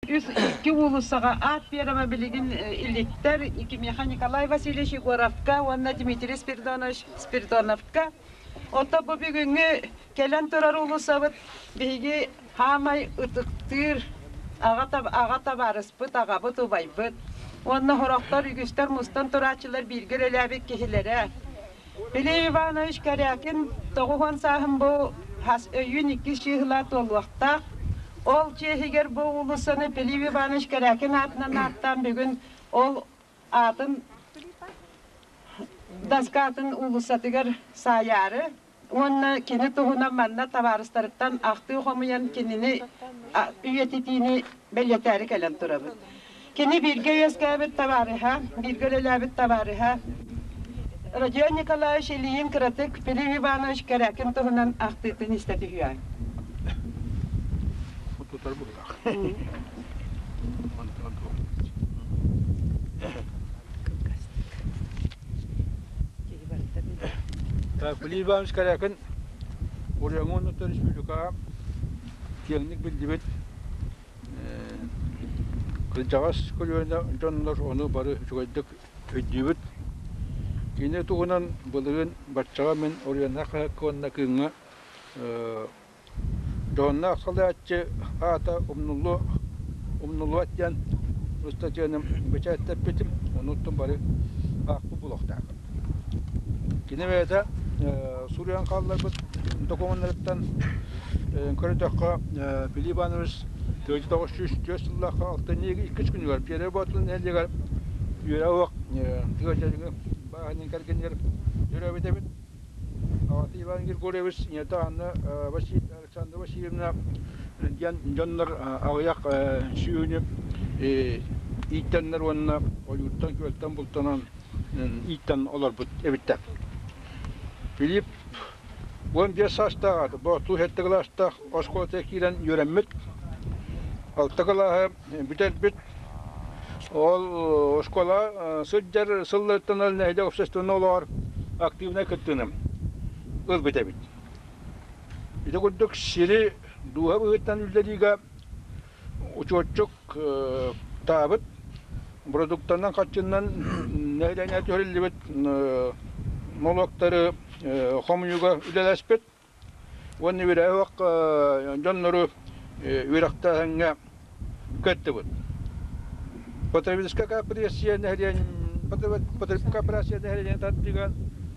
Үс икки уулуссаҕа аат биэрэма билигин иликтэр кимиэхэ Николай Васильевич Егоровка уонна Дмитрий Спиридонович Спиридоновка. Оттон бу бүгүҥҥү кэлэн турар уулуссабыт биһиги хаамай ытыктыыр аҕа табаарыспыт, аҕабыт, убайбыт уонна сорохтор үгүстэр мустан турааччылар бииргэ үлэлээбит киһилэрэ. Филипп Иванович Корякин 90 сааһын бу хас өйүүн иккис чыыһыла туолуохтаах. Ол чиэһигэр бу уулуссаны Филипп Иванович Корякин аатынан ааттаан бүгүн ол аатын доскатын уулуссатыгар саайаары уонна кини туһунан манна табаарыстарыттан ахтыы хомуйан кинини үйэтитиини бэлиэтээри кэлэн турабыт. Кини бииргэ үөскээбит табаарыһа, бииргэ үлэлээбит табаарыһа Родион Николаевич Ильин кыратык Филипп Иванович Корякин туһунан ахтыытын истэ түһүө. Тутар быһыылаах. Филипп Иванович Корякин Оройуон Республикаҕа киэҥник биллибит Кырдьаҕас көлүөнэ дьоннор ону бары үчүгэйдик өйдүүбүт. Кини туһунан былырыын баччаҕа мин Оройуоннаах хаһыакка уонна Кыымҥа дьоһуннаах салайааччы аата умнуллуо умнуллубат диэн ыстатыйаны бэчээттэппитим. Онуттан бары аахпыт буолуохтааххыт. Кини бэйэтэ суруйан хаалларбыт докумуоннарыттан көрдөххө, Филипп Иванович 1904 сыллаахха алтынньы иккис күнүгэр Первый Боотур нэһилиэгэр үөрэ уох тыа дьарыгы бааһынын кэргэнигэр төрөөбүт эбит. Аҕата Иван Григорьевич, ийэтэ Анна Александра Васильевна диэн дьоннор аҕыйах сүөһүнү ииттэннэр уонна ойууттан күөлтэн бултанан ииттэн олорбут эбиттэр. Филипп 15 саастааҕар Боотуу сэттэ кылаастаах оскуолатыгар киирэн үөрэммит. Алта кылааһы бүтэрбит. Ол оскуола сылдьар сылларыттан нэһилиэк общественнай олоҕор активнай кыттыыны ылбыт эбит. Ити курдук сири дууһа быһыытынан үллэриигэ учуотчук таабыт продуктанан харчынан нэһилиэнньэ түһэриллибит нолуоктары хомуйууга үлэлэспит уонна үөрээх дьоннору үөрэхтээһиҥҥэ кыттыбыт. Потребительская кооперация нэһилиэнньэ кооперация нэһилиэнньэ тардыыга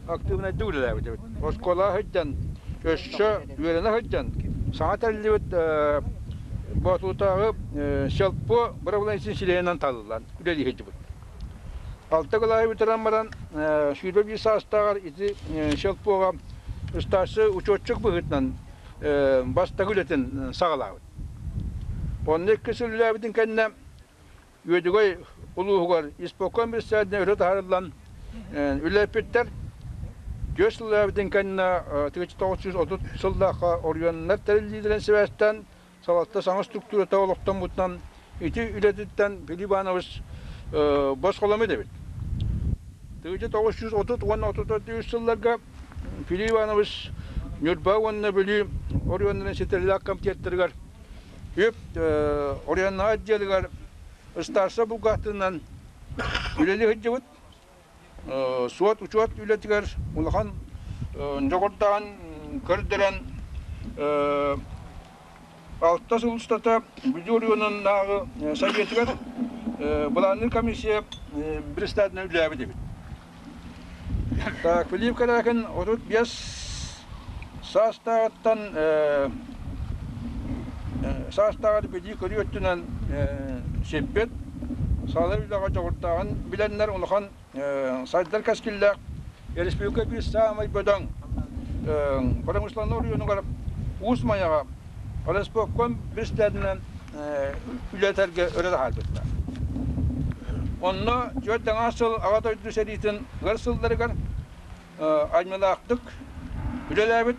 актыыбынайдык үлэлээбит эбит. Оскуола сылдьан, өссө үөрэнэ сылдьан, саҥа тэриллибит Боотулутааҕы сельпо бырабылыанньатын силиһинэн талыллан үлэлии сылдьыбыт. Алта кылааһы бүтэрэн баран, 21 саастааҕар ити сельпоҕа ыстаарсай учуотчук быһыытынан бастакы үлэтин саҕалаабыт. Онно икки сыл үлэлээбитин кэннэ Үөдүгэй улууһугар исполком председателинэ өрө таһаарыллан үлэлэппиттэр. Түөрт сыл үлэлээбитин кэннэ 1930 сыллаахха оройуоннар тэриллиилэрин сибээстээн салалта саҥа структурата олохтоммутунан ити үлэтиттэн Филипп Иванович босхоломмут эбит. 1930 уонна 34 сылларга Филипп Иванович Ньурба уонна Бүлүү оройуоннарын ситэрилээх комитеттарыгар үп оройуоннааҕы отделыгар ыстаарса булгаатынан үлэлии сылдьыбыт. Суот-учуот үлэтигэр улахан дьоҕурдаан көрдөрөн алта сыл устата Бүлүү оройуонунааҕы советыгар былаанныыр комиссия председателинэн үлэлээбит эбит. Так, Филипп Корякин 35 саастааҕыттан саастааҕар билии-көрүү өттүнэн сиппит, саалар үлэҕэ дьоҕурдааҕын билэннэр улахан сайдар кэскиллээх республика биир саамай бөдөҥ промышленнай оройуонугар Уус Майаҕа Роспокком председателинэн үлэтэргэ өрө таһаарбыттар. Онно түөрт аҥаар сыл Аҕа дойду сэриитин ыар сылларыгар аймалаахтык үлэлээбит,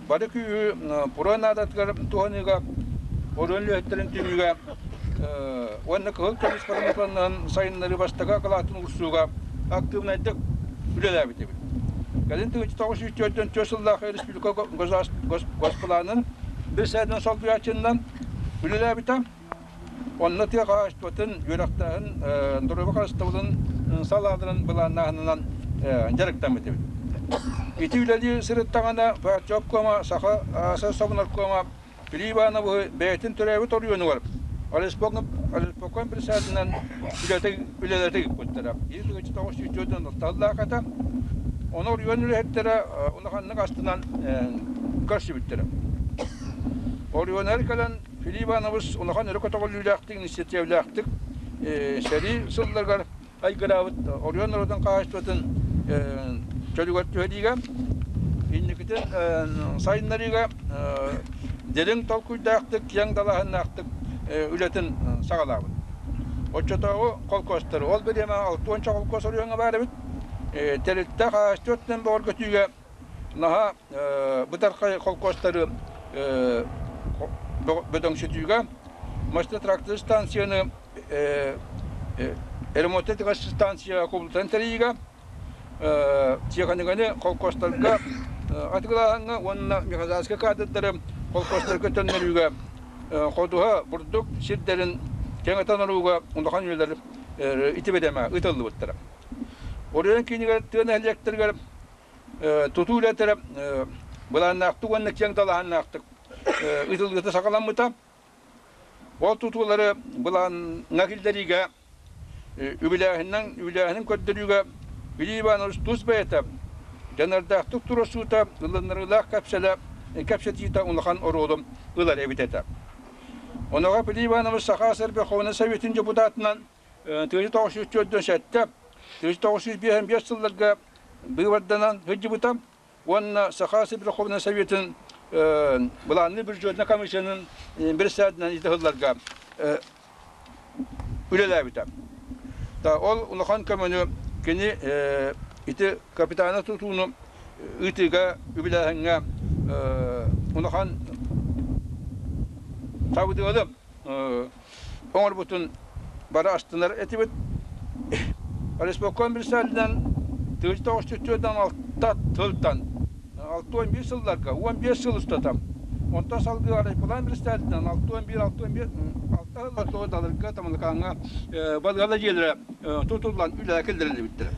бары күүһү пура наадатыгар туһаныыга, оройуон үлэһиттэрин түмүүгэ уонна кыһыл көмүс промышленноһын сайыннарыы бастакы акылаатын уурсууга актыыбынайдык үлэлээбит эбит. Кэлин 1904 сыллаах республика госпланын бирсээдинэн солбуйааччыннан үлэлээбитэ. Онно тыа хаһаайыстыбатын, үөрэхтээһин, доруобуйа харыстабылын салааларын былааннааһынынан дьарыктаммыт эбит. Ити үлэлии сырыттаҕына партия обкома, Саха СССР Филипп Ивановы бэйэтин төрөөбүт оройуонугар Олеспокон председателинэн үлэлэтэ ыыппыттара. 1904 алталлаах этэ. Ону оройуон үлэһиттэрэ улаханнык астынан көрсүбүттэрэ. Оройуонугар кэлэн Филипп Иванович улахан өрө көтөҕүллүүлээхтик, инициативалаахтык сэрии сылларыгар айгыраабыт оройуон норуотун хаһаайыстыбатын чөлүгэр түһэриигэ, инникитин сайыннарыыга дириҥ толкуйдаахтык, киэҥ далааһыннаахтык үлэтин саҕалаабыт. Оччотооҕу холкуостары, ол бириэмэ 60 холкуос оройуоҥҥа баар эбит, тэрилтэ хаһаайыстыба өттүнэн бөҕөргөтүүгэ наһаа бытархай холкуостары бөдөҥсүтүүгэ машино-тракторы станцияны ремонтнай станция кубулутан тэрийиигэ тиэхиньикэни холкуостарга атыылааһыҥҥа уонна механизация кадрдары холкуостарга төннөрүүгэ ходуһа бурдук сирдэрин кэҥэтэн оҥорууга улахан үлэлэр ити бириэмэ ыытыллыбыттара. Оройуон киинигэр тыа нэһилиэктэригэр тутуу үлэтэ былааннаахтык уонна киэҥ далааһыннаахтык ыытыллыыта саҕаламмыта. Ол тутуулары былааҥҥа киллэриигэ, үбүлээһинин, үбүлээһинин көрдөрүүгэ Филипп Иванович тус бэйэтэ дьаныардаахтык туруорсуута, ылыннарыылаах кэпсэлэ, кэпсэтиитэ улахан оруолу ылар эбит этэ. Онуоха Филипп Иванович Саха СССР Верховнай Советын депутатынан 1947, 1955 сылларга быыбарданан сылдьыбыта уонна Саха Верховнай Советын былаанныы бюджетнай комиссиянын председателинэн ити сылларга үлэлээбитэ. Ол улахан көмөнү кини ити капитальнай тутууну ыытыыга, үбүлээһиҥҥэ улахан сабыдыалы оҥорбутун бары астынар этибит. Республикам председателинэн 1946 тылтан 61 сылларга 15 сыл устата онтон салгыы Арайпылаан председателинэн 61 65 6 сылларга Далырга Тамалакааҥҥа балыыһалар дьиэлэрэ тутуллан үлэҕэ киллэриллибиттэрэ.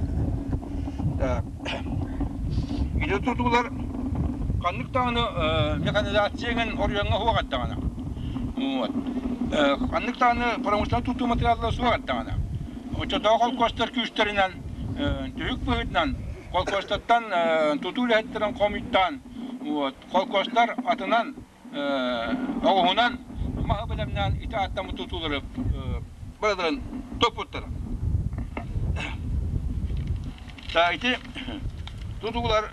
Ити тутуулар ханнык даҕаны механизация эҥин оройуоҥҥа суох эрдэҕинэ, вот, ханнык даҕаны промышленнай тутуу материаллара суох эрдэҕинэ, оччотооҕу холкуостар күүстэринэн түһүк быһыытынан холкуостартан тутуу үлэһиттэрин хомуйтаан, вот, холкуостар атынан оҕуһунан маһы бэлэмнээн ити ааттаммыт тутуулары барыларын туппуттара. Ити тутуулар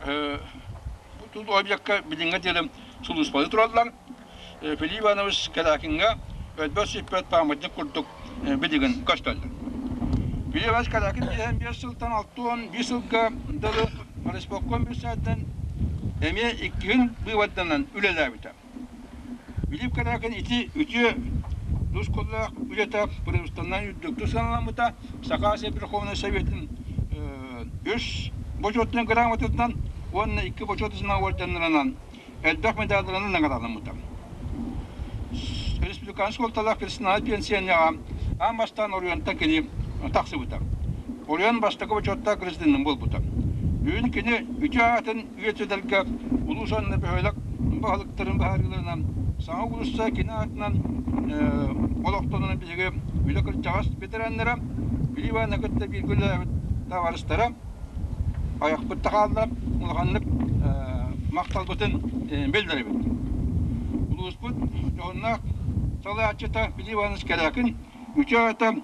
тутуу объекка билиҥҥэ диэри сулууспалыы тураллар. Филипп Иванович Калякиҥҥа өлбөт-сүппэт пааматник курдук билигин көстөллөр. Филипп Иванович Калякин 55 сылтан 61 сылга дылы Роспокком председателинэн эмиэ иккиһин быыбарданан үлэлээбитэ. Филипп Калякин ити үтүө тускуллаах үлэтэ Пырыстаннан үрдүктүк сыаналаммыта, Саха сир Верховнай Советын үс бочуотунай грамотатынан уонна икки бочуотунай орденнарынан элбэх медалларынан наҕарааламмыта. Республиканскай суолталаах персонал пенсионера аан бастаан оройуонтан кини тахсыбыта. Оройуон бастакы бочуоттаах гражданин буолбута. Бүгүн кини үтүө аатын үйэтитэргэ улуус уонна бөһүөлэк баһылыктарын быһаарыыларынан саҥа уулусса кини аатынан олохтонон биһиги үлэ кырдьаҕас ветераннара Филипп Ивановна кытта бииргэ үлэлээбит табаарыстара айахпыт да хаалла, улаханнык махталбытын биллэрэбит. Улууспут дьоһуннаах салайааччыта Филипп Иванович Кэрякин үтүө аата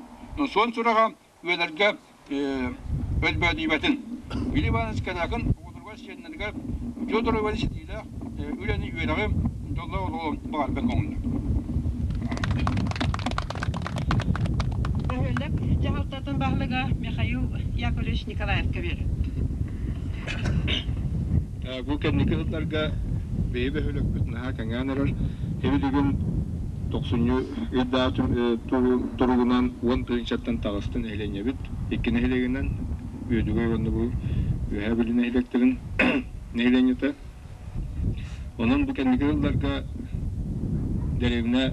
суон сураҕа үйэлэргэ өлбөөдүйбэтин. Филипп Иванович Кэрякин оҕолоругар, сиэннэригэр үтүө доруобуйаны ситиилээх үлэни, үөрэҕи, дьоллоох олоҕу баҕарбын көҥүллэр. Бөһүөлэк дьаһалтатын баһылыга Михаил Яковлевич Николаевка биэрэр. Бу кэнники сылларга биһи бөһүөлэкпит наһаа кэҥээн эрэр. Эбилигин тохсунньу ыйдаах туругунан 10 тыһыынчаттан таҕыста нэһилиэнньэбит. Икки нэһилиэгинэн Үөдүгэй уонна бу Үөһээ Бүлүү нэһилиэктэрин нэһилиэнньэтэ. Онон бу кэнники сылларга дэриэбинэ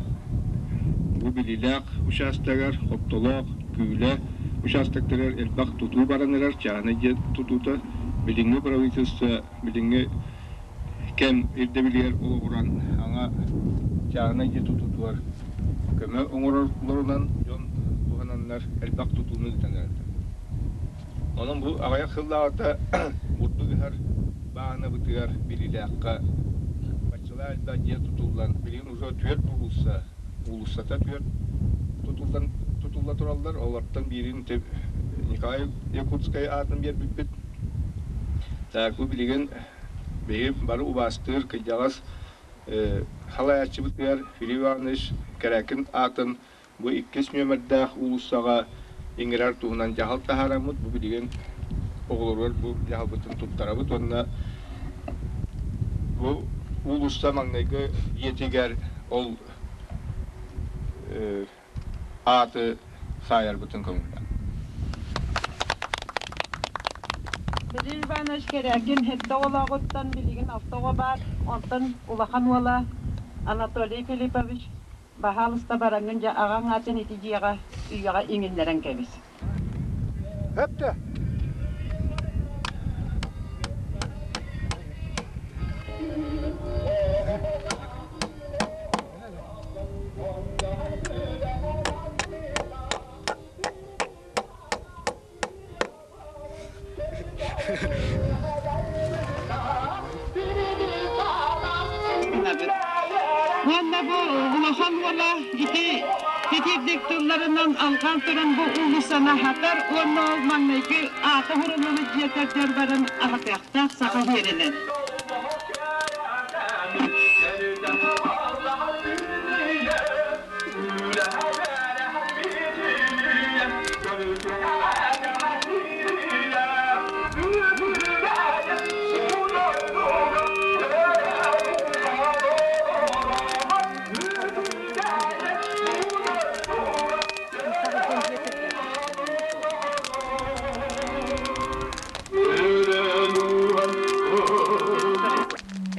бу Бу Билиилээх учаастагар Хоптолоох, Күүлэ учаастактарыгар элбэх тутуу баран эрэр чааһынай дьиэ тутуута билиҥҥи правительство билиҥҥи кэм ирдэбилигэр олоҕуран саҥа чааһынай дьиэ тутуутугар көмө оҥороллорунан дьон туһананнар элбэх тутууну ыытан эрэллэр. Онон бу аҕыйах сыллааҕыта бурдук ыһар бааһынабытыгар Билиилээххэ баччалаах элбэх дьиэ тутуллан билигин уже түөрт уулусса уулуссата түөрт тутуллан тутулла тураллар. Олортон биирин Николай Якутскай аатын биэрбиппит. Так бу билигин биһи бары убаастыыр кырдьаҕас халайааччыбытыгар Филипп Иванович Кэрээкин аатын бу иккис нүөмэрдээх уулуссаҕа иҥэрэр туһунан дьаһал таһаараммыт бу билигин оҕолоругар бу дьаһалбытын туттарабыт уонна бу уулусса маҥнайгы дьиэтигэр ол ааты саайарбытын көҥүллээн. Филипп Иванович Кэрякин сэттэ оҕолооҕуттан билигин алта оҕо баар, онтон улахан уола Анатолий Филиппович Баһаалыста бараҥҥын дьэ аҕаҥ аатын ити дьиэҕэ үйэҕэ иҥиннэрэн кэбис. Хөптө. Уонна бу улахан уола ити итирдик тылларынан алҕаан туран бу уулуссаны аһатар уонна ол маҥнайгы аата суруллубут дьиэтэрдэр баран аһатыахтаах саха сиэринэн.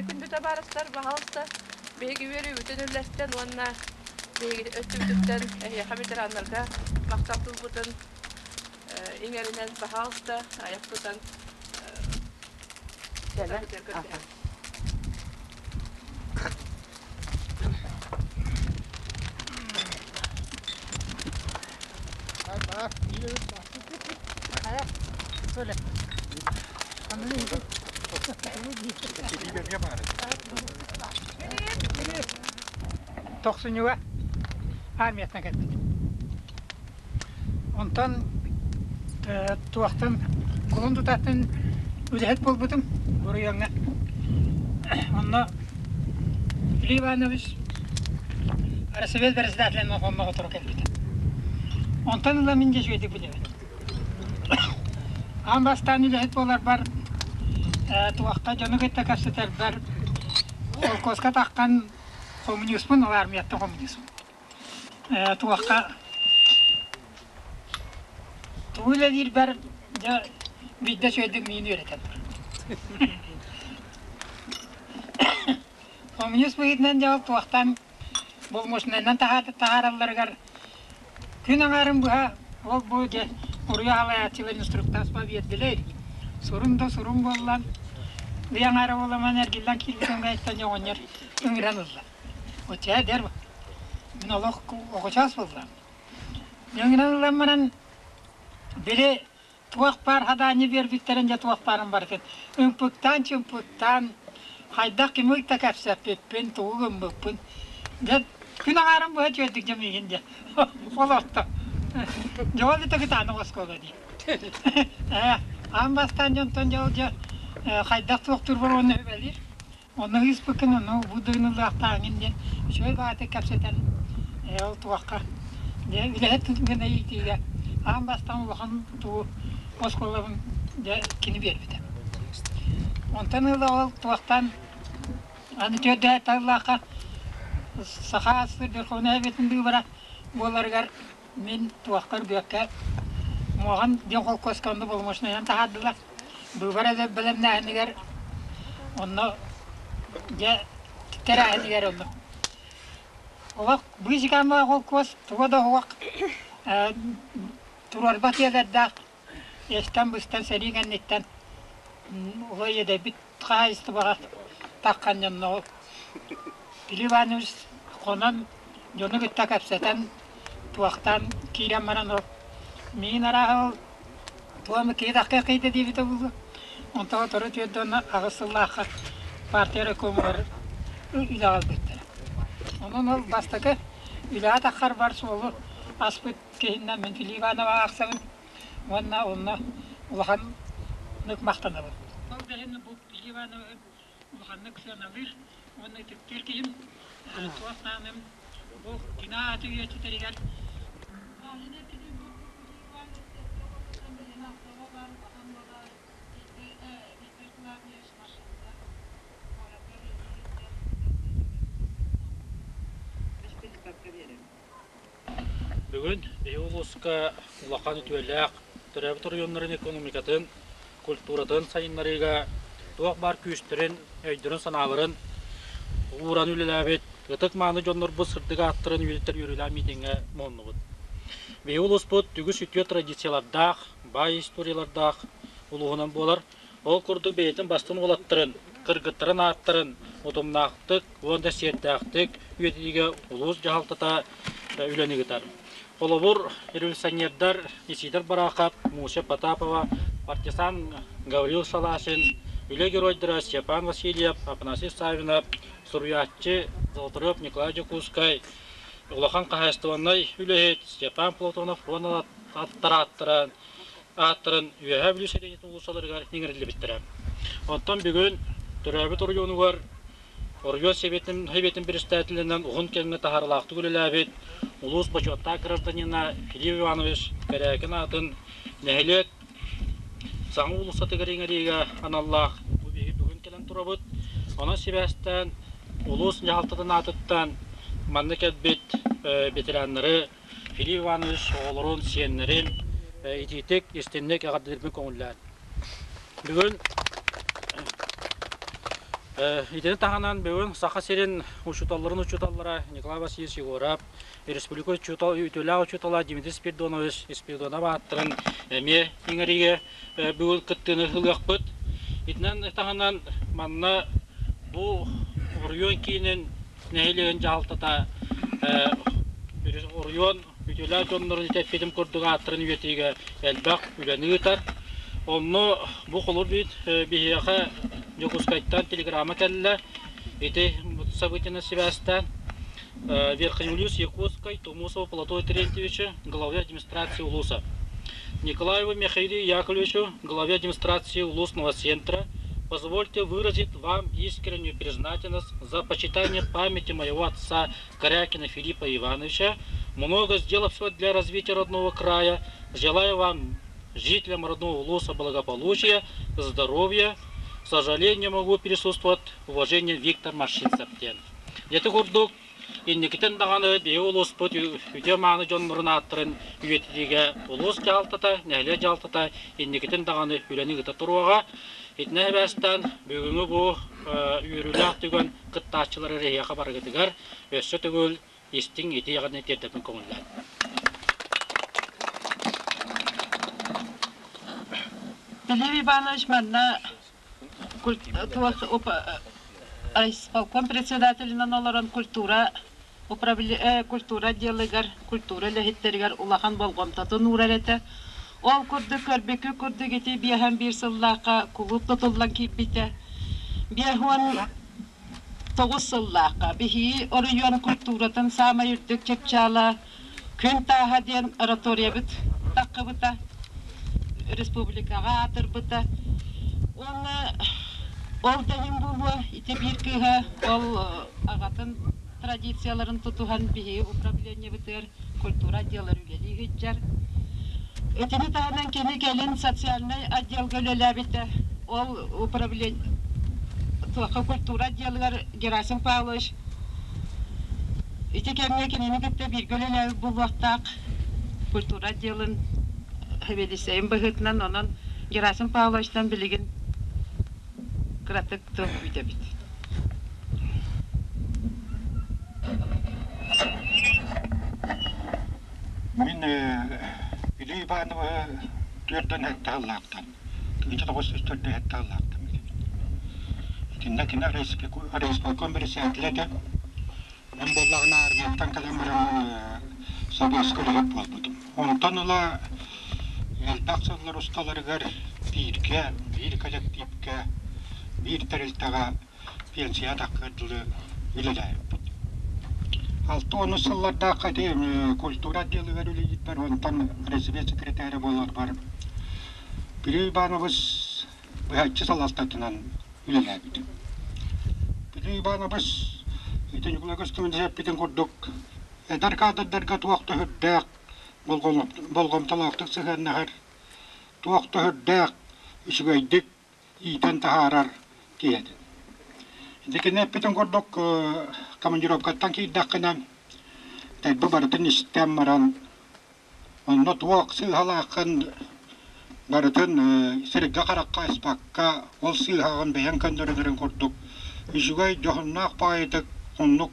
Күндү табаарыстар, баһаалыста, биһиги үөрүүбүтүн үллэстэн уонна биһиги өттүбүтүттэн эһиэхэ ветераннарга махтал тылбытын иҥэринэн, баһаалыста, айах тутан Тохсунньуга армияттан кэлбит. Онтон туохтан кулун тутааттан үлэһит буолбутум Буруйаҥҥа. Онно Илья Иванович Россовет председателин онно оторо кэлбитэ. Онтон ыла мин дьэ үчүгэйдик билэбин. Аан бастаан үлэһит буоларбар туохха дьону кытта кэпсэтэрбэр холкуоска таххан коммунизмын, ол армияттан коммунизм. Туохха тугу үлэлиирбэр дьэ биирдэ үчүгэйдик миин үөрэтэн турар. Коммунист быһыытынан дьэ ол туохтан болмуочунайынан таһааралларыгар күн аҥаарын быһа ол бу дьэ уруйа халайааччылар инструктаж биэрдилэр. Сурун да сурун буоллан ый аҥаара буоламан эргиллэн киирбитим кэнниттэн оҕонньор ыҥыран ылла. Оччо эдэр мин олох оҕочоос буоллам. Ыҥыран ылан баран били туох баар хадаанньы биэрбиттэрин дьэ туох баарын барытын ымпыктаан-чымпыктаан хайдах кими да кэпсэппиппин, тугу гыммыппын дьэ күн аҥаарын быһа үчүгэйдик дьэ миигин дьэ олорто. Дьэ ол да кытаанах оскуола дии. Ээ аан бастаан дьонтон дьэ ол дьэ хайдах туохтуурбар уонна сүбэлиир. Онно ыыспыккын ону бу дыгыныллаахтааҥҥын диэн үчүгэй баҕайытык кэпсэтэн ол туохха дьэ үлэһит гына иитиигэ аан бастаан улахан тугу оскуолабын дьэ кини биэрбитэ. Онтон ыла ол туохтан аны түөрдэһэ тыллаахха Саха АССР Верховнай Советын быыбара буоларыгар мин туохха Өргүөккэ Муоҕан диэн холкуоска онно боломуочунайынан таһаардылар. Быыбар бэлэмнээһинигэр онно дьэ тэрээһинигэр онно. Олох быысыкааммаах холкуос туга да оһох туруорбат иэлэрдээх эстэн-быстан сэрии кэнниттэн улай эдэйбит хаһаайыстыбаҕа таххан дьонноҕу Филипп Иванович хонон дьону кытта кэпсэтэн туохтаан киирэн баран ол миин арааһа ол туом киһи кыйда диэбитэ буолуо. Онтон сотору 48 сыллаахха партия райкомугар үлэҕэ ылбыттара. Онон ол бастакы үлэҕэ таххарбар суолу аспыт киһиннэн мин Филипп Иванова аахсабын уонна онно улаханнык махтанабын. Ол да иһин бу Филипп Ивановиһы улаханнык сыаналыыр уонна ытыктыыр киһим. Туох даҕаны бу кини ааты үйэтитэригэр Бүгүн биһиги улууска улахан үтүөлээх төрөөбүт оройуоннарын экономикатын, культуратын сайыннарыыга туох баар күүстэрин, өйдөрүн-санааларын ууран үлэлээбит ытык-мааны дьоннорбут сырдык ааттарын үйэтитэр үөрүүлээх миитиҥҥэ муһуннубут. Биһиги улууспут үгүс үтүө традициялардаах, баай историялардаах улууһунан буолар. Ол курдук бэйэтин бастыҥ уолаттарын, кыргыттарын ааттарын утумнаахтык уонна сиэрдээхтик үйэтитиигэ улуус дьаһалтата үлэни ыытар. Холобур, революционердар Исидор Барахов, Муся Потапова, партизан Гаврил Салашин, үлэ геройдара Степан Васильев, Афанасий Савинов, суруйааччы Золотарев Николай Дьокуускай, улахан хаһаайыстыбаннай үлэһит Степан Платонов уонна аттара ааттарын Үөһээ Бүлүү сэлиэнньэтин уулуссаларыгар иҥэриллибиттэрэ. Онтон бүгүн төрөөбүт оройуонугар оройуон сэбиэтин председателинэн уһун кэмҥэ таһаарыылаахтык үлэлээбит улуус бочуоттаах гражданина Филипп Иванович Кэрээкин аатын нэһилиэк саҥа уулуссатыгар иҥэриигэ аналлаах бу биһиги бүгүн кэлэн турабыт. Онон сибээстээн улуус дьаһалтатын аатыттан манна кэлбит ветераннары Филипп Иванович оҕолорун, сиэннэрин итиитик, истинник эҕэрдэлэрбин көҥүллээн. Бүгүн итини таһынан бүгүн Саха сирин учууталларын учууталлара Николай Васильевич Егоров, республика үтүөлээх учуутала Дмитрий Спиридонович Спиридонов ааттарын эмиэ иҥэриигэ бүгүн кыттыыны ылыахпыт. Итинэн таһынан манна бу оройуон киинин нэһилиэгин дьаһалтата оройуон үтүөлээх дьоннорун итэппитим курдук ааттарын үйэтиигэ элбэх үлэни ыытар. Онно бу холур биит биһиэхэ Дьокуускайтан телеграмма кэллэ. Ити событиены сибээстээн Верхнеулюс Якутской Тумусову Платону Терентьевичу, главе администрации улуса. Николаеву Михаилу Яковлевичу, главе администрации улусного центра, позвольте выразить вам искреннюю признательность за почитание памяти моего отца Корякина Филиппа Ивановича, много сделавшего для развития родного края. Желаю вам, жителям родного улуса, благополучия, здоровья. К сожалению, могу присутствовать. Уважение Виктор Машинцев. Ити курдук, инникитин даҕаны биһиги улууспут үтүө-мааны дьоннорун ааттарын үйэтитиигэ улуус дьаһалтата, нэһилиэк дьаһалтата инникитин даҕаны үлэни ыыта туруоҕа. Итинэн сибээстээн бүгүҥҥү бу үөрүүлээх түгэн кыттааччылары эһиэхэ барыгытыгар өссө төгүл истиҥ итии эҕэрдэни тиэрдэппин көҥүллээн. Филипп Иванович манна Райисполком председателинэн олорон культура культура отделыгар, культура үлэһиттэригэр улахан болҕомтотун уурар этэ. Ол курдук көрбүккү курдук ити биэһэн биир сыллаахха кулууп тутуллан киирбитэ. 59 сыллаахха биһиги оройуон культуратын саамай үрдүк чыпчаала Күн тааһа диэн ораториябыт таххыбыта, республикаҕа аатырбыта. Уонна ол да иһин буолуо, ити биир кыыһа ол аҕатын традицияларын тутуһан биһиги управлениебытыгар культура отделар үлэлии сылдьар. Итини таһынан кини кэлин социальнай отделга үлэлээбитэ. Ол управление культура отделыгар Герасим Павлович Ити кэмҥэ кинини кытта бииргэ үлэлээбит буолуохтаах культура отделын сэбиэдиссэйин быһыытынан, онон Герасим Павловичтан билигин кыратык тыл күүтэбит. Мин Илий Ивановы түөртэн сэттэ сыллаахтан, 1947 сыллаахтан билэбин. Итиннэ кини райисполком бэрэссэдээтэлэ этэ. Мин буоллаҕына армияттан кэлэн баран собуоска үлэһит буолбутум. Онтон ыла элбэх сыллар усталарыгар бииргэ, биир кэлэктиипкэ, биир тэрилтэҕэ пенсия таххыар дылы үлэлээбиппит. 60 сыллардаахха ити культура отделыгар үлэлиирбэр, онтон разведсекретарь секретаря буоларбар Петр Иванович быһаччы салалтатынан үлэлээбитим. Петр Иванович ити Ньукулай Костюмович эппитин курдук эдэр кадрдарга туох да сүрдээх болҕомтолоохтук сыһыаннаһар, туох да сүрдээх үчүгэйдик иитэн таһаарар киһи этэ. Ити кини эппитин курдук командировкаттан киирдэххинэ дэлби барытын истэн баран онно туох сыыһалааххын барытын сиргэ-харахха ыспакка ол сыыһаҕын бэйэҥ көннөрүнэрин курдук үчүгэй дьоһуннаах баҕайытык оннук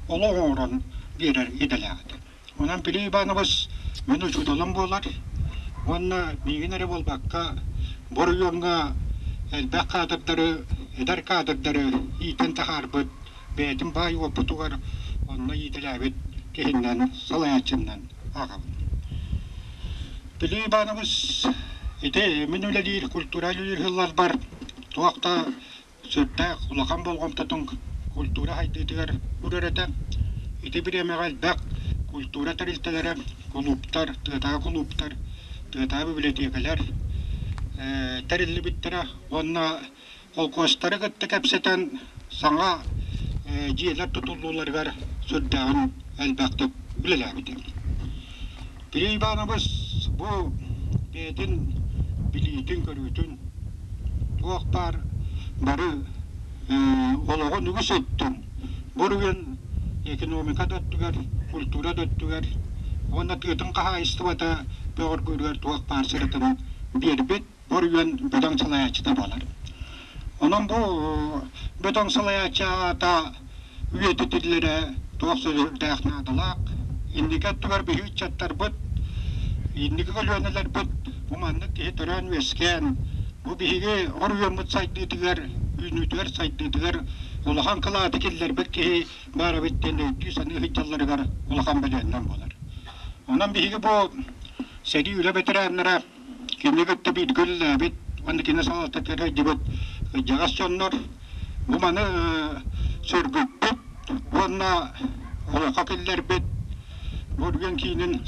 олох оҥорон биэрэр идэлээх этэ. Онон Петр Иванович мин учууталым буолар уонна миигин эрэ буолбакка, бу оройуоҥҥа элбэх каадырдары, эдэр каадырдары иитэн таһаарбыт, бэйэтин баай уопутугар онно иитэлээбит киһиннэн, салайааччыннан ааҕабын. Петр Иванович ити мин үлэлиир культура үлэлиир сылларбар туох да сүрдээх улахан болҕомтотун культура сайдыытыгар уурар этэ. Ити бириэмэҕэ элбэх культура тэрилтэлэрэ, кулууптар, тыатааҕы кулууптар, тыатааҕы библиотекалар тэриллибиттэрэ уонна холкуостары кытта кэпсэтэн саҥа дьиэлэр тутуллууларыгар сүрдээҕин элбэхтик үлэлээбитэ. Петр Иванович бу бэйэтин билиитин-көрүүтүн туох баар бары олоҕун үгүс өттүн буруйун экономика да өттүгэр, культура да өттүгэр уонна тыатын хаһаайыстыбата бөҕөргүүрүгэр туох баар сырытын биэрбит буруйун бөдөҥ салайааччыта буолар. Онон бу бөдөҥ салайааччы аата үйэтитиллэрэ туох сүрдээх наадалаах. Инники өттүгэр биһи ыччаттарбыт, инники көлүөнэлэрбит бу маннык киһи төрөөн-үөскээн, бу биһиги оройуоммут сайдыытыгар, үүнүүтүгэр, сайдыытыгар улахан кылааты киллэрбит киһи баар эбит диэн өйдүү-саныы сылдьалларыгар улахан бэлиэннэн буолар. Онон биһиги бу сэрии үлэ бэтэрээннэрэ кини кытта бииргэ үлэлээбит уонна кини салалтатыгар сылдьыбыт кырдьаҕас дьоннор Бу маны сөргүппүт уонна олоххо киллэрбит Бургун киинин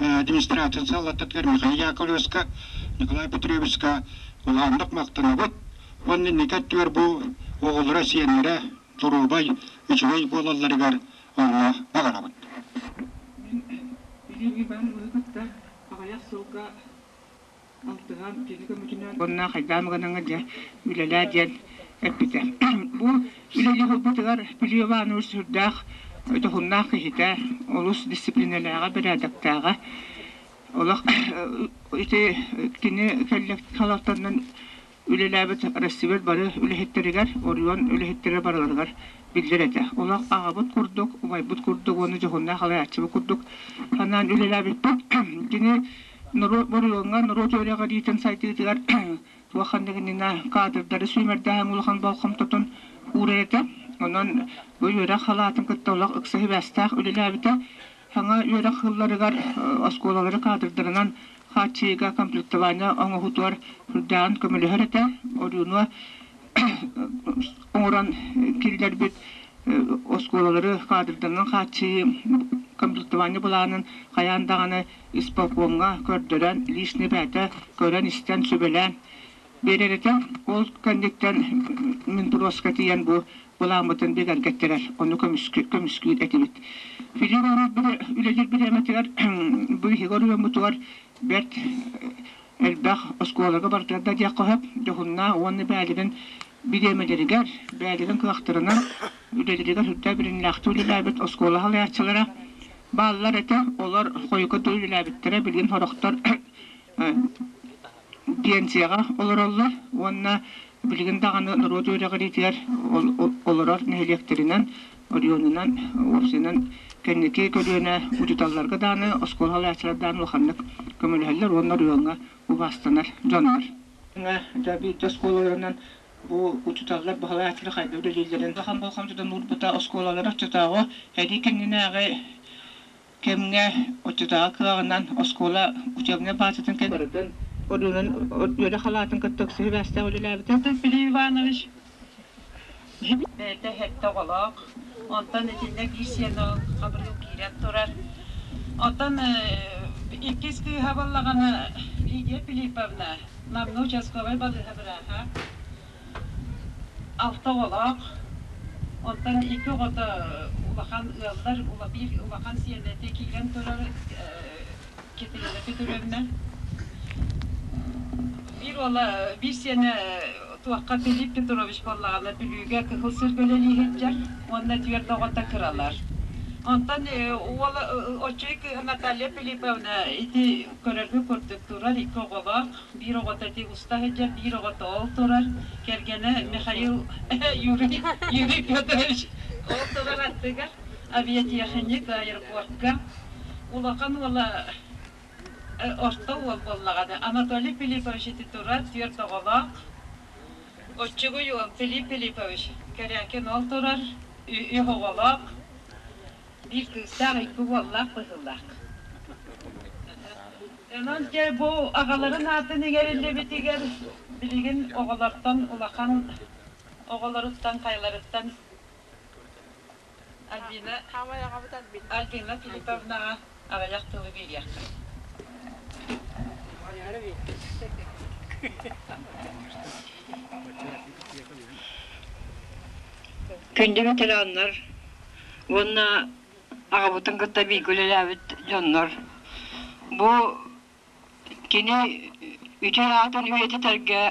администрация салалтатыгар Михаил Яковлевичка, Николай Петровичка улаханнык махтанабыт уонна инники өттүгэр бу оҕолоро, сиэннэрэ доруобай, үчүгэй буолалларыгар онно баҕарабыт. Мин Илия Ивановиһы кытта аҕыйах сылга алтыһан кини көмөтүнэн уонна хайдаан гынаҥа дьэ үлэлээ диэн эппитэ. Бу үлэлии булбутугар Петр Иванович сүрдээх дьоһуннаах киһитэ, олус дисциплинэлээҕэ, бэрээдэктээҕэ. Олох ити кини кэллэк үлэлээбит Россия бары үлэһиттэригэр, оройуон үлэһиттэрэ барыларыгар биллэр этэ. Олох аҕабыт курдук, убайбыт курдук уонна дьоһуннаах халайааччыбыт курдук санаан үлэлээбиппит. Кини норуот оройуоҥҥа норуот үөрэҕириитин сайдыытыгар туох ханнык иннинэ кадрдары сүүмэрдээһин улахан болҕомтотун уурар этэ. Онон бу үөрэх халаатын кытта олох ыкса сибээстээх үлэлээбитэ. Саҥа үөрэх сылларыгар оскуолалары кадрдарынан хааччыйыыга комплектование оҥоһуутугар сүрдээҕин көмөлөһөр этэ. Оройуонуга оҥорон киллэрбит оскуолалары кадрдарынан хааччыйыы комплектование былаанын хайаан даҕаны исполкомҥа көрдөрөн, личный бэйэтэ көрөн-истэн, сүбэлээн биэрэр этэ. Ол кэнниттэн Минпроска тиийэн бу былааммытын бигэргэттэрэр, ону көмүскүүр этибит. Филипп үлэлиир бириэмэтигэр бу биһиги оройуоммутугар бэрт элбэх оскуолага барытыгар да диэххэ сөп, дьоһуннаах уонна бэйэлэрин бириэмэлэригэр, бэйэлэрин кыахтарынан үлэлэригэр сүрдээх билиннээхтик үлэлээбит оскуола салайааччылара бааллар этэ. Олор хойукка дылы үлэлээбиттэрэ, билигин сорохтор пенсияҕа олороллор уонна билигин даҕаны норуот үөрэҕириитигэр олорор нэһилиэктэринэн, оройуонунан, уопсайынан Кэнники көлүөнэ учууталларга даҕаны, оскуола салайааччылар даҕаны улаханнык көмөлөһөллөр уонна оройуоҥҥа убаастанар дьоннор. Дьэ биирдэ оскуолаларынан бу учууталлар баһылааччылар хайдах үлэлииллэрин улахан болҕомтотун уурбута оскуолалар оччотооҕу сэрии кэннинээҕи кэмҥэ оччотооҕу кыаҕынан оскуола учебнай баазатын барытын оройуонун үөрэх халаатын кытта ыкса сибээстээх үлэлээбитэ. Филипп Иванович бэйэтэ сэттэ оҕолоох, онтон итиннэ биир сиэн Хабырыыл киирэн турар. Оттон иккис кыыһа буоллаҕына Лидия Филипповна Намҥа участковай балыыһа бырааһа, алта оҕолоох, онтон икки оҕото улахан ыаллар, биир улахан сиэнэтэ киирэн турар Катерина Петровна. Биир уола, биир сиэнэ туохха Филипп Петрович буоллаҕына Бүлүүгэ Кыһыл сиргэ үлэлии сылдьар уонна түөрт оҕото кыралар. Онтон уола оччой кыыһа Наталья Филипповна ити көрөргө курдук турар икки оҕолоох, биир оҕото ити уста сылдьар, биир оҕото ол турар. Кэргэнэ Михаил Юрий, Юрий Федорович ол турар аттыгар авиатиэхиньик аэропортка. Улахан уола орто уол буоллаҕына Анатолий Филиппович ити турар түөрт оҕолоох. Оччугуй уол Филипп Филиппович Корякин ол турар үс оҕолоох, биир кыыстаах, икки уоллаах быһыылаах. Онон дьэ бу аҕаларын аатын иҥэриллибитигэр билигин оҕолортон улахан оҕолоруттан хайларыттан Альбина Альбина Филипповнаҕа аҕыйах тылы биэриэххэ. Күндү ветераннар уонна аҕабытын кытта бииргэ үлэлээбит дьоннор бу кини үтүө аатын үйэтитэргэ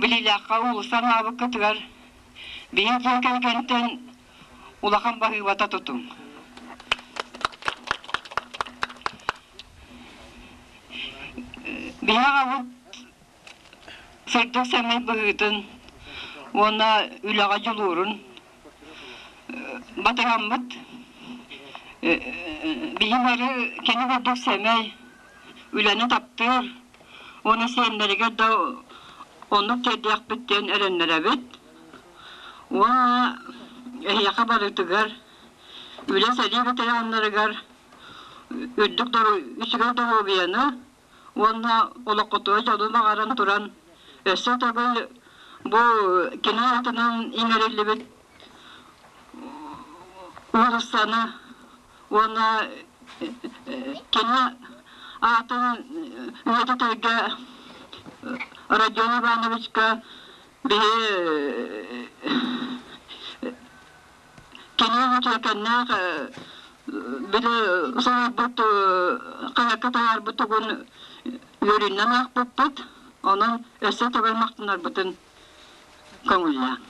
Билиилээххэ уулусса анаабыккытыгар биһиги дьиэ кэргэнтэн улахан баһыыбата тутуҥ. Биһиги аҕабыт сырдык сэмэй быһыытын уонна үлэҕэ дьулуурун батыһаммыт биһи бары кини курдук сэмэй үлэни таптыыр уонна сиэннэригэр да оннук тиэрдиэхпит диэн эрэннэрэбит уонна эһиэхэ барытыгар үлэ сэрии ветераннарыгар үрдүк үчүгэй доруобуйаны уонна олоххутугар дьолу баҕаран туран өссө төгүл бу кини аатынан иҥэриллибит уулуссаны уонна кини аатын үйэтитэргэ Родион Ивановичка биһи Кини үтүөкэннээх били суруйбут хаһыакка таһаарбыт тугун үөрүүнэн аахпыппыт. Онон өссө төгүл махтанарбытын көҥүллээҥ.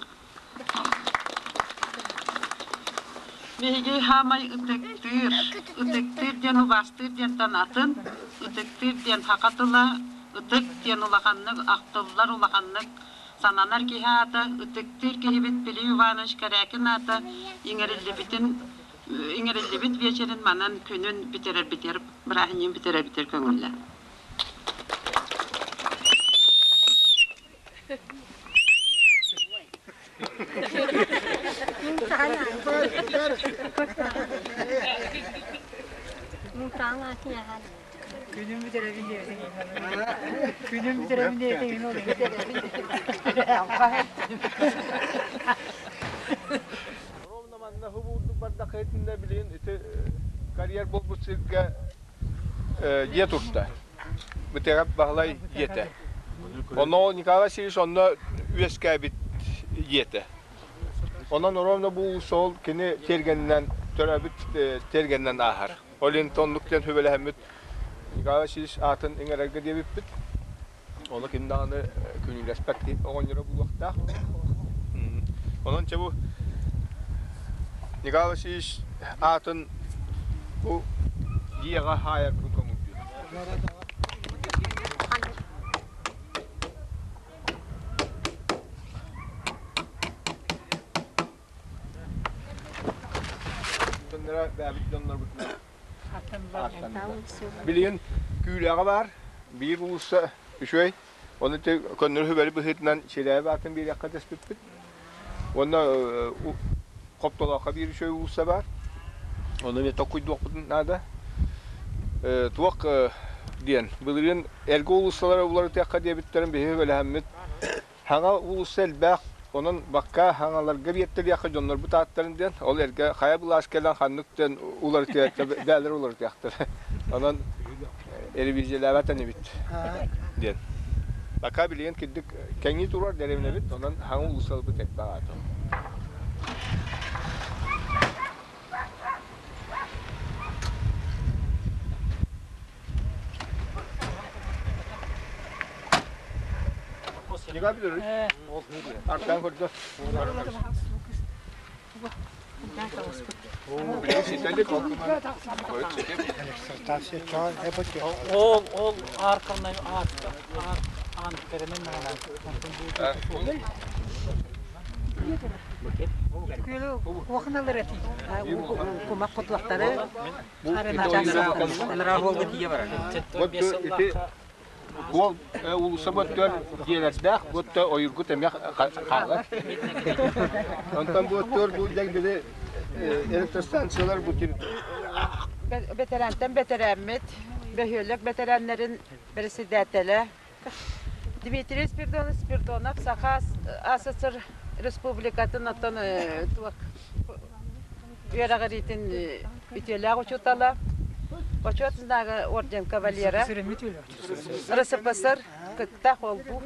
Биһиги хаамай ытыктыыр, ытыктыыр диэн убаастыыр диэнтэн атын, ытыктыыр диэн саха тыла, ытык диэн улаханнык ахтыллар улаханнык Сананар киһи аата, ытыктыыр киһибит Пилип Иванович Корякин аата иҥэриллибитин иҥэриллибит вечерин манан күнүн бүтэрэрбитигэр бырааһынньыгын бүтэрэрбитигэр көҥүллэ. Күнүм бүтэрэбин диэбитиҥ Күнүм бүтэрэбин диэбитиҥ Ровно манна хубуурдук бардаххытында билигин ити карьер буолбут сиргэ дьиэ турда. Бытыгап Баһылай дьиэтэ. Онно Николай Васильевич онно үөскээбит дьиэтэ. Онон ровно бу суол кини тиэргэнинэн төрөөбүт тиэргэнинэн ааһар. Ол иһин оннук диэн сүбэлэһэммит Николай Васильевич аатын иҥэрэргэ диэбиппит. Ону ким даҕаны күнүүлэспэт оҕонньоро буолуохтаах. Онон чэ бу Николай Васильевич аатын бу дьиэҕэ хаайарбын көҥүллүүр. ааттара бэйэбит дьоннорбутунан ааттанна. Билигин Күүлэҕэ баар биир уулусса үчүгэй. Ону ити көннөрү сүбэли быһыытынан Чирээби аатын биэриэххэ дэспиппит. Уонна Хоптолооххо биир үчүгэй уулусса баар. Ону эмиэ токкуйдуохпутун наада. Туох диэн, былырыын эргэ уулуссалары уларытыахха диэбиттэрин биһиги сүбэлэһэммит Хаҥа уулусса элбэх, онон бакка хаҥаларга биэртэриэххэ дьоннорбут ааттарын диэн, ол эргэ хайа былаас кэлэн ханнык диэн уларытыахта, бээлэр уларытыахтар. Онон ревизиялээбэт инибит диэн. Бакка билигин кирдик кэҥии турар дэриэбинэбит, онон хаҥа уулуссаларбыт элбэх аата. Артан көрдө. Ол ол арканай ан керемен Куоханалар эти. Кумах хотуохтары Ол уулусса бөттөр дьиэлэрдээх, бутта ойургут эмиэ хаалар. Онтон буоттуор бу дэгдили электростанциялар бу Бэтэрээнтэн бэтэрээммит, бөһүөлэк бэтэрээннэрин бэрэссэдээтэлэ Дмитрий Спиридонович Спиридонов Саха АССР Республикатын оттон туох үөрэҕириитин үтүөлээх учуутала, Бочуот знага орден кавалера, РСФСР кытта холбуу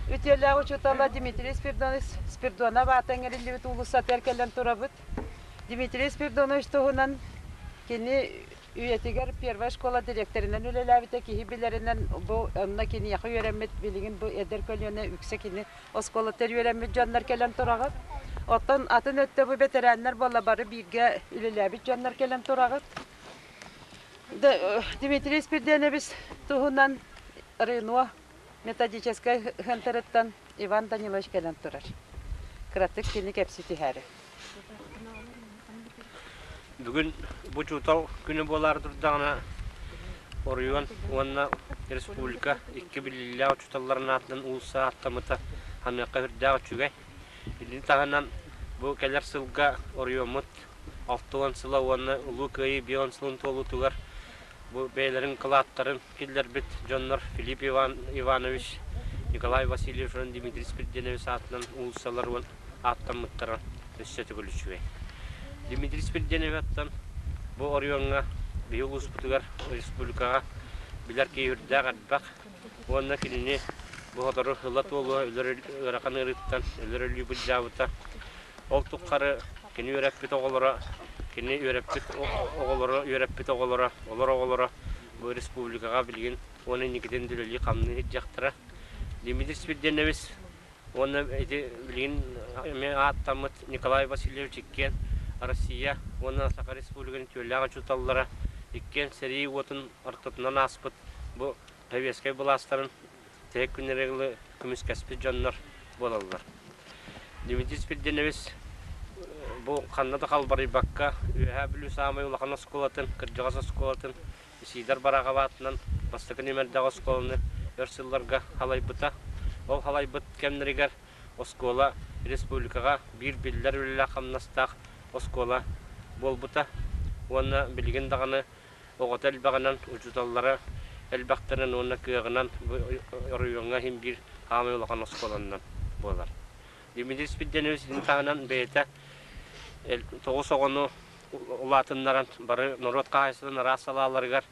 үтүөлээх учуутала Дмитрий Спиридонович Спиридонов аата иҥэриллибит уулуссатыгар кэлэн турабыт. Дмитрий Спиридонович туһунан кини үйэтигэр первая школа дириэктэринэн үлэлээбитэ киһи билэринэн бу онно киниэхэ үөрэммит билигин бу эдэр көлүөнэ үксэ кини оскуолатыгар үөрэммит дьоннор кэлэн тураҕыт. Оттон атын өттө бу бэтэрээннэр буолла бары бииргэ үлэлээбит дьоннор кэлэн тураҕыт. Дмитрий Спирденович туһунан Рено методическай хантарыттан Иван Данилович кэлэн турар. Кыратык кини кэпси түһээри. Бүгүн бу учуутал күнэ буолаары турдаҕына оройуон уонна республика икки биллиилээх учууталларын аатынан уулусса ааттаммыта ханыахха сүрдээх үчүгэй. Итини таһынан бу кэлэр сылга оройуоммут 60 сыла уонна Улуу Кыайыы 50 сылын туолуутугар бу бэйэлэрин кылааттарын киллэрбит дьоннор Филипп Иван Иванович, Николай Васильевич уонна Дмитрий Спиридонович аатынан уулуссалар ааттаммыттара өссө төгүл үчүгэй. Дмитрий Спиридоновичтан бу оройуоҥҥа биһи улууспутугар республикаҕа билэр киһи үрдээх элбэх уонна кинини бу сотору ыла туолуо өлөр ыарахан ыарыыттан өлөр өлүү былдьаабыта. Ол тухары кини үөрэппит оҕолоро, кини үөрэппит оҕолоро, үөрэппит оҕолоро, олор оҕолоро бу республикаҕа билигин уонна инникитин үлэлии-хамныы сылдьыахтара. Дмитрий Спиридонович Уонна ити билигин эмиэ ааттаммыт Николай Васильевич иккиэн Россия уонна Саха Республикатын түөллээх учууталлара иккиэн сэрии уотун ортотунан ааспыт бу советскай былаастарын тиһик күннэригэр көмүскэспит дьоннор буолаллар. Дмитрий Спиридонович бу ханна да халбарыйбакка Үөһээ Бүлүү саамай улахан оскуолатын, кырдьаҕас оскуолатын Сидор Барахов аатынан бастакы нүмердээх оскуоланы өр сылларга халайбыта. Ол халайбыт кэмнэригэр оскуола республикаҕа биир биллэр үлэлээх-хамнастаах оскуола буолбута уонна билигин даҕаны оҕото элбэҕинэн, учууталлара элбэхтэринэн уонна кыаҕынан бу оройуоҥҥа иһин биир хаамай улахан оскуоланан буолар. Дмитрий Спиридонович итини таһынан бэйэтэ тоҕус оҕону улаатыннаран бары норуот хаһаайыстыбатын араас салааларыгар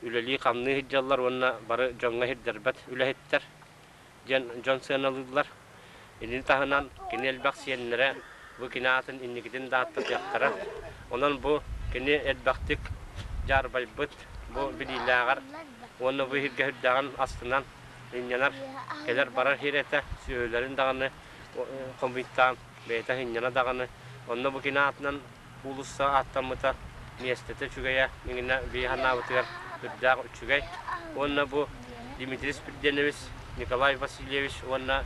үлэлии-хамныы сылдьаллар уонна бары дьоҥҥо сирдэрбэт үлэһиттэр диэн дьон сыаналыыллар. Итини таһынан кини элбэх сиэннэрэ бу кини аатын инникитин да ааттатыахтара. Онон бу кини элбэхтик дьаарбайбыт бу билиилээҕэр уонна бу иһиргэ сүрдээҕин астынан сынньанар, кэлэр-барар сир этэ, сүөһүлэрин даҕаны хомуйтаан бэйэтэ сынньана даҕаны. Онно бу кини аатынан уулусса ааттаммыта миэстэтэ үчүгэйэ, иҥинэ биһи санаабытыгар үрдээх үчүгэй. Уонна бу Дмитрий Спиридонович, Николай Васильевич уонна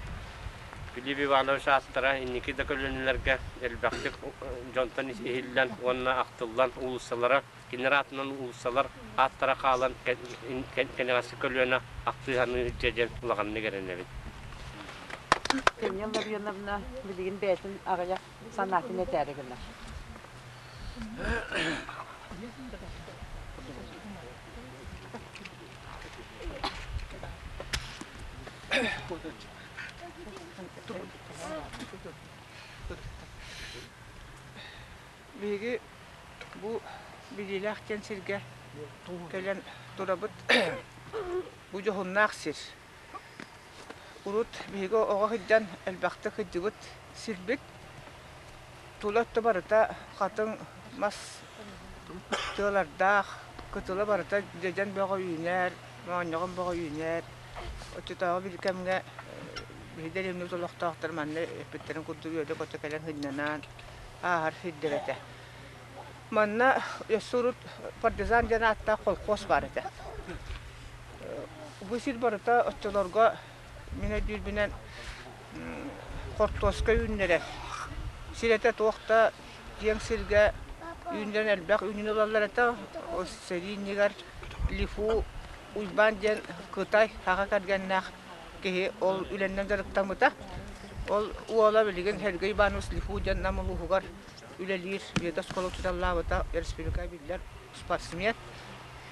Филипп Иванович ааттара инники да көлүөнэлэргэ элбэхтик дьонтон иһиллэн уонна ахтыллан уулуссалара кинилэр аатынан уулуссалар ааттара хаалан кэнэҕэски көлүөнэ ахтыһаныы дьэ диэн улаханнык эрэнэбит. Кенья Ларионовна билигин бэйэтин аҕыйах санаатын этээри гынар. Биһиги бу Билиилээх диэн сиргэ кэлэн турабыт. Бу дьоһуннаах сир. Урут биһиги оҕо сылдьан элбэхтик сылдьыбыт сирбит. Тула өттө барыта хатыҥ мас тыалардаах, кытыла барыта дьэдьэн бөҕө үүнэр, моонньоҕон бөҕө үүнэр. Оччотооҕу били кэмҥэ биһиги дэриэбинэбит олохтоохтор манна эппиттэрин курдук үөрэ-көтө кэлэн сынньанан ааһар сирдэрэ этэ. Манна өссө урут партизан диэн ааттаах колхоз баар этэ. Бу сир барыта оччолорго мин өйдүүрбүнэн хортуоска үүннэрэр. Сир этэ туох да киэҥ сиргэ үүннэрэн элбэх үүнүүнү ылаллар этэ. Сэрии иннигэр Лифу Уйбаан диэн Кытай саха кэргэннээх киһи ол үлэннэн дьарыктаммыта. Ол уола билигин Сергей Иванович Лифу диэн Нам улууһугар үлэлиир ведоскуола учууталлаабыта, республика биллэр спортсмен,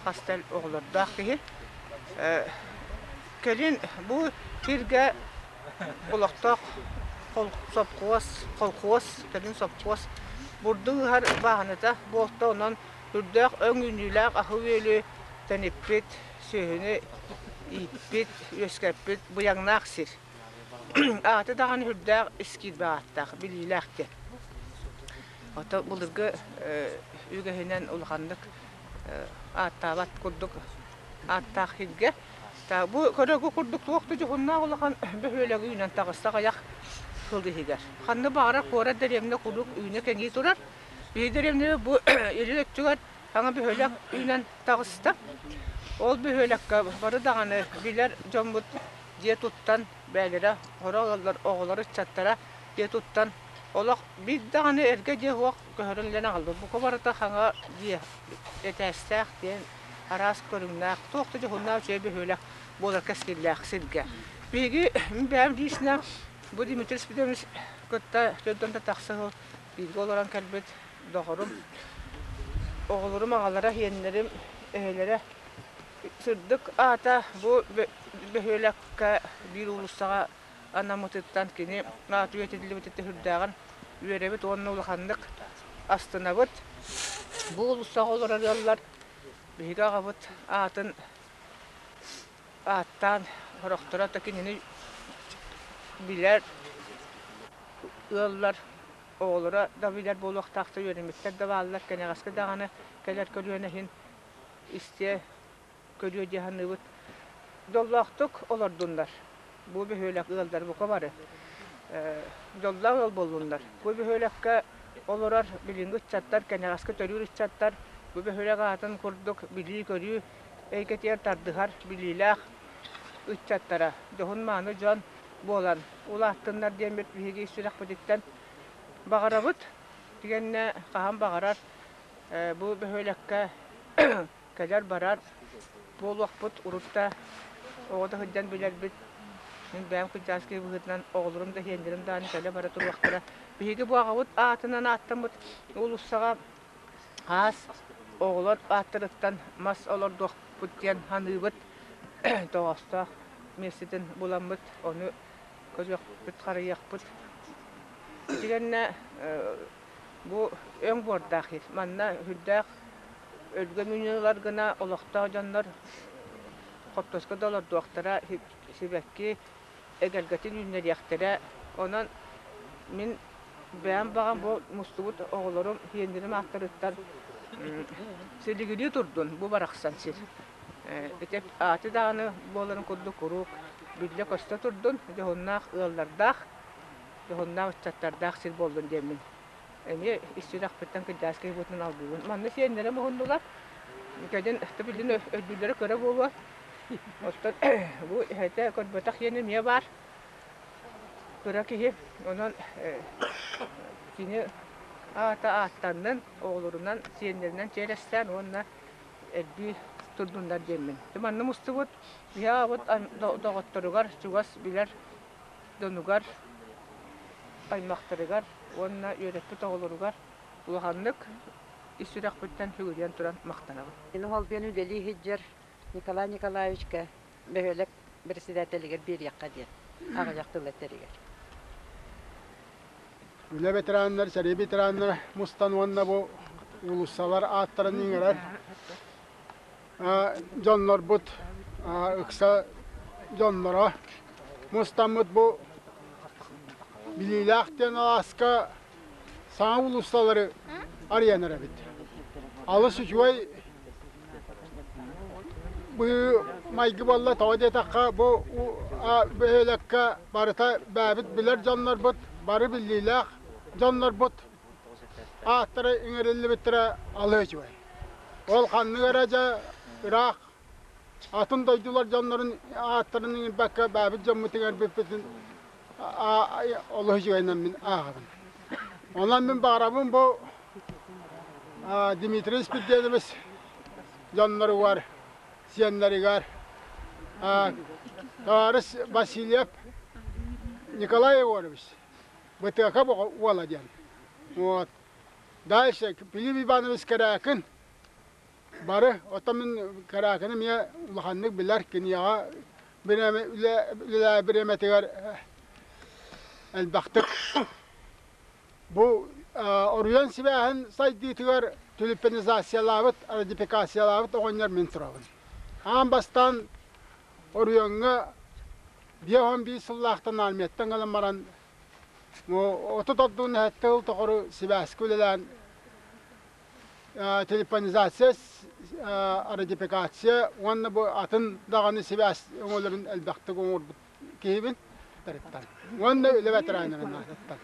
хас да оҕолордоох киһи. Кэлин бу сиргэ олохтоох сопхуос, колхуос, кэлин сопхуос бурдук ыһар бааһыната буолта, онон үрдээх өҥ үүнүүлээх аһы-үөлү тэниппит, сүөһүнү ииппит, үөскэппит быйаҥнаах сир. Аата даҕаны үрдээх ис киирбэх ааттаах, билиилээх диэн. Ото былыргы үгэһинэн улаханнык ааттаабат курдук ааттаах сиргэ. Бу көрөгү курдук туох да дьоһуннаах улахан бөһүөлэги үүнэн таҕыста аҕыйах сыл иһигэр. Ханна баҕарар куорат дэриэбинэ куруук үүнэ кэҥии турар. Биһи дэриэбинэ бу илин өттүгэр саҥа бөһүөлэк үүнэн таҕыста. Ол бөһүөлэккэ бары даҕаны билэр дьоммут дьиэ туттан бэйэлэрэ сорох ыаллар оҕолоро ыччаттара дьиэ туттан олох биир даҕаны эргэ дьиэ суох көһөрөн илэн аҕалбыт. Бука барыта хаҥа дьиэ этээстээх диэн араас көрүҥнээх туох да дьоһуннаах үчүгэй бөһүөлэк буолар кэскиллээх сиргэ. Биһиги мин бэйэм лично бу Дмитрий Спиридонович кытта дьонтон да тахса сыл бииргэ олорон кэлбит доҕорум, оҕолорум аҕалара, иэннэрим эһэлэрэ сырдык аата бу бөһүөлэккэ биир уулуссаҕа анаммытыттан кини аата үйэтитиллибититтэн сүрдээҕин үөрэбит уонна улаханнык астынабыт. Бу уулуссаҕа олорор ыаллар биһиги аҕабыт аатын ааттаан сорохторо да кинини билэр ыаллар оҕолоро да билэр буолуохтаахтар, үөрэммиттэр да бааллар, кэнэҕэски даҕаны кэлэр көлүөнэ иһин истиэ, көрүө дии саныыбыт. Дьоллоохтук олордуннар. Бу бөһүөлэк ыаллар бука бары. Дьоллоох ыал буоллуннар. Бу бөһүөлэккэ олорор билиҥҥи ыччаттар, кэнэҕэски төрүүр ыччаттар бу бөһүөлэк аатын курдук билии-көрүү эйгэтигэр тардыһар билиилээх ыччаттара, дьоһун-мааны дьон буолан улааттыннар диэммит биһиги сүрэхпититтэн баҕарабыт. Итиэннэ хаһан баҕарар бу бөһүөлэккэ кэлэр-барар буолуохпут. Урут да оҕо да сылдьан билэрбит. Мин бэйэм кырдьаҕас киһи быһыытынан оҕолорум да сиэннэрим даҕаны кэлэ-бара туруохтара. Биһиги бу аҕабыт аатынан ааттаммыт уулуссаҕа хаас оҕолор ааттарыттан мас олордуохпут диэн саныыбыт. Тоҕоостоох миэстэтин буламмыт, ону көрүөхпүт, харайыахпыт. Итигэннэ бу өҥ буордаах сир. Манна сүрдээх өлгөм үүнүү ылар гына олохтоох дьоннор хортуоска да олордуохтара, сибэкки эгэлгэтин үүннэриэхтэрэ. Онон мин бэйэм баҕам бу мустубут оҕолорум, сиэннэрим ааттарыттан силигилии турдун бу барахсан сир. Ити ааты даҕаны буоларын курдук куруук биллэ-көстө турдун, дьоһуннаах ыаллардаах, дьоһуннаах ыччаттардаах сир буоллун диэммин эмиэ ис сүрэхпиттэн кырдьаҕас киһи быһыытынан алгыыбын. Манна сиэннэрим уһуннулар, кэлин билин өйдүүллэрэ кыра буолуо. Оттон бу эһэтэ көрбөтөх иэнэ эмиэ баар. Кыра киһи онон кини аата ааттаннын, оҕолорунан, сиэннэринэн чиэрэстээн уонна элбии турдуннар диэммин. Манна мустубут биһи аҕабыт доҕотторугар, чугас билэр дьонугар, аймахтарыгар уонна үөрэппит оҕолоругар улаханнык ис сүрэхпиттэн сүгүрүйэн туран махтанабын. Мин холбуйан үлэлии сылдьар Николай Николаевичка бөһүөлэк председателигэр биэриэххэ диэн аҕыйах тыл этэригэр. Үлэ ветераннар, сэрии ветераннара мустан уонна бу уулуссалар ааттарын иҥэрэр дьоннорбут ыкса дьонноро мустаммыт бу Билиилээх диэн алааска саҥа уулуссалары арыйан эрэбит. Алыс үчүгэй быһыы майгы буолла, тоҕо диэтэххэ бу бөһүөлэккэ барыта бэйэбит билэр дьоннорбут, бары биллиилээх дьоннорбут ааттара иҥэриллибиттэрэ алыс үчүгэй. Ол ханнык эрэ дьэ ыраах атын дойдулар дьоннорун ааттарын иҥэрбэккэ бэйэбит дьоммут иҥэрбиппитин олус үчүгэйинэн мин ааҕабын. Онон мин баҕарабын бу Дмитрий Спирденович дьонноругар, сиэннэригэр товарищ Васильев Николай Егорович Бытыака уола диэн. Вот. Дальше Филипп Иванович Корякин бары, оттон мин Корякины эмиэ улаханнык билэр, киниэхэ бириэмэтигэр элбэхтик Бу оруйан сибээһин сайдыытыгар түлүппэнизациялаабыт, радификациялаабыт оҕонньор мин турабын. Аан бастаан оруйоҥҥа 51 сыллаахтан армияттан ылан баран 34 тыл тоҕору сибээскэ үлэлээн телефонизация, радификация уонна бу атын даҕаны сибээс өҥөлөрүн элбэхтик оҥорбут киһибин тарыттан уонна үлэ ветераннарын аатыттан.